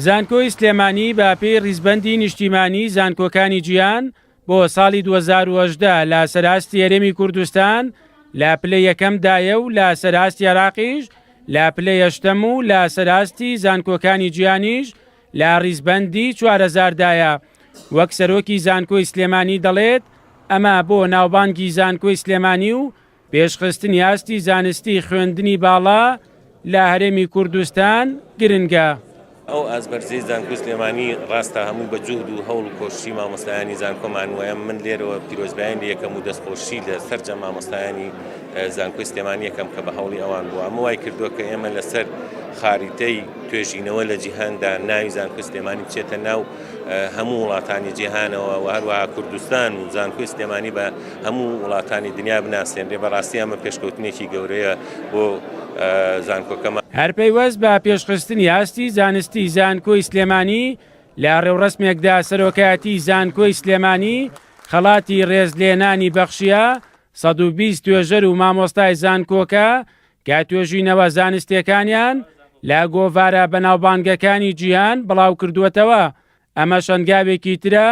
زانکۆی سلێمانی بە پێی ڕیزبەندی نیشتیمانی زانکۆکانی جیهان بۆ ساڵی 2018 لە سەراستی هەرێمی کوردستان لە پلەی یەکەمدایە و لە سەراستی عێراقیش لە پلەی هەشتەم و لە سەراستی زانکۆکانی جیهانیش لە ڕیزبەندی 4000 دایە وەک سەرۆکی زانکۆی سلێمانی دەڵێت ئەمە بۆ ناوبانگی زانکۆی سلێمانی و پێشخستنی ئاستی زانستی خوێندنی باڵا لە هەرێمی کوردستان گرنگە. ئەو ئاست بەرزەی زانکۆی سلێمانی ڕاستە هەمووی بە جوهد و هەوڵ و کۆششی مامۆستایانی زانکۆمان وایە من لێرەوە پیرۆزبایان لێ یەکەم و دەستخۆشی لە سەرجەم مامۆستایانی زانکۆی سلێمانی یەکەم کە بە هەوڵی ئەوان بووە ئەمە وای کردووە کە ئێمە لەسەر خاریتەی توێژینەوە لە جیهاندا ناوی زانکۆی سلێمانی بچێتە ناو هەموو وڵاتانی جیهانەوە و هەروەها کوردستان و زانکۆی سلێمانی بە هەموو وڵاتانی دنیا بناسێنرێ بەڕاستی ئەمە پێشکەوتنێکی گەورەیە بۆ زانکۆکەمان. هەر پەیوەست بە پێشخستنی ئاستی زانستی زانکۆی سلێمانی لە ڕێوڕەسمێکدا سەرۆکایەتی زانکۆی سلێمانی خەڵاتی ڕێزلێنانی بەخشیە 120 توێژەر و مامۆستای زانکۆکە کە توێژینەوە زانستیەکانیان لە گۆڤارە بەناوبانگەکانی جیهان بڵاوکردووەتەوە، ئەمەش هەنگاوێکی ترە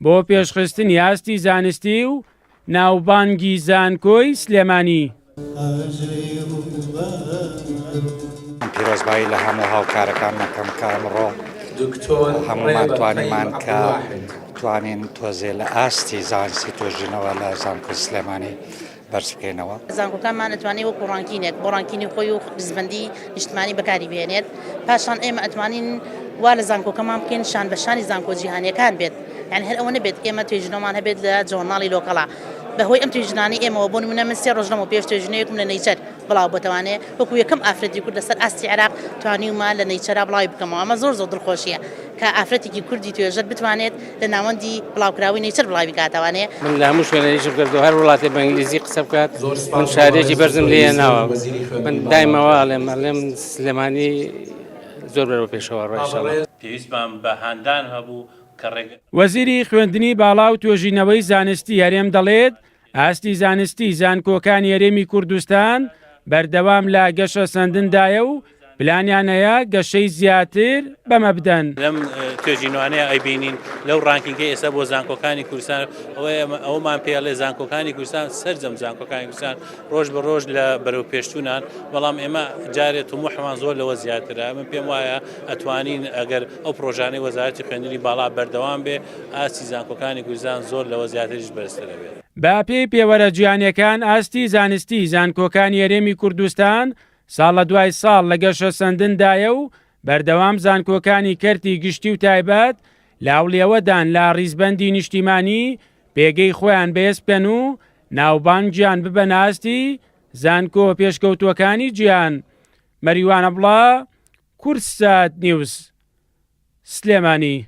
بۆ پێشخستنی ئاستی زانستی و ناوبانگی زانکۆی سلێمانی. پیرۆزبایی لە هەموو هاوکارەکان ئەکەم کە ئەمڕۆ هەموومان توانیمان کە توانین تۆزێ لە ئاستی زانستی توێژینەوە لە زانکۆی سلێمانی بەرز بکەینەوە. زانکۆکانمان ئەتوانێت وەکو ranking ێک بۆ ranking ی خۆی و ریزبەندی نیشتمانی بەکاری بهێنێت، پاشان ئێمە ئەتوانین وا لە زانکۆکەمان بکەین شان بە شانی زانکۆ جیهانیەکان بێت، یانی هەر ئەوە نەبێت ئێمە توێژینەوەمان هەبێت لە journal ی local ا بە هۆی ئەم توێژینانەی ئێمەوە بۆ نمونە من سێ ڕۆژ لەمەو پێش توێژینەوەیەکم لە Nature بڵاو بۆتەوانێ وەکو یەکەم ئافرەتی کورد لەسەر ئاستی عێراق توانیومە لە Nature ا بڵاوی بکەمەوە ئەمە زۆر زۆر دڵخۆشیە کە ئافرەتێکی کوردی توێژەر بتوانێت لە ناوەندی بڵاوکراوەی Nature بڵاوی کاتەوانێ. من لە هەموو شوێنێ ئیشم کردووە هەر وڵاتێ بە ئینگلیزی قسە بکات من شارێکی بەرزم لێ ناوە من دایمەوە ئەڵێم ئەڵێم سلێمانی زۆر بەرەو پێشەوە ڕۆی ئینشاڵڵا. پێویستمان بە هاندان هەبوو کە ڕێگە. وەزیری خوێندنی باڵا و توێژینەوەی زانستی هەرێم دەڵێت، ئاستی زانستی زانکۆکانی هەرێمی کوردستان بەردەوام لە گەشەسەندندایە و پلانیان هەیە گەشەی زیاتر بەمە بدەن. لەم توێژینەوانەیە ئەیبینین لەو ranking ەی ئێستا بۆ زانکۆکانی کوردستان ئەوەیە ئەومان پێ ئەڵێ زانکۆکانی کوردستان سەرجەم زانکۆکانی کوردستان ڕۆژ بە ڕۆژ لە بەرەو پێشچوونان بەڵام ئێمە جارێ تموحمان زۆر لەوە زیاترە من پێم وایە ئەتوانین ئەگەر ئەو پرۆژانەی وەزارەتی خوێندنی باڵا بەردەوام بێ ئاستی زانکۆکانی کوردستان زۆر لەوە زیاتریش بەرزتر ئەبێت. بە پێی پێوەرە جیهانیەکان ئاستی زانستی زانکۆکانی هەرێمی کوردستان ساڵ لە دوای ساڵ لە گەشەسەندندایە و بەردەوام زانکۆکانی کەرتی گشتی و تایبەت لە هەوڵی ئەوەدان لە ڕیزبەندی نیشتیمانی پێگەی خۆیان بەهێز بکەن و ناوبانگیان ببەنە ئاستی زانکۆ پێشکەوتووەکانی جیهان. مەریوان عەبڵا، کوردسات نیوز، سلێمانی.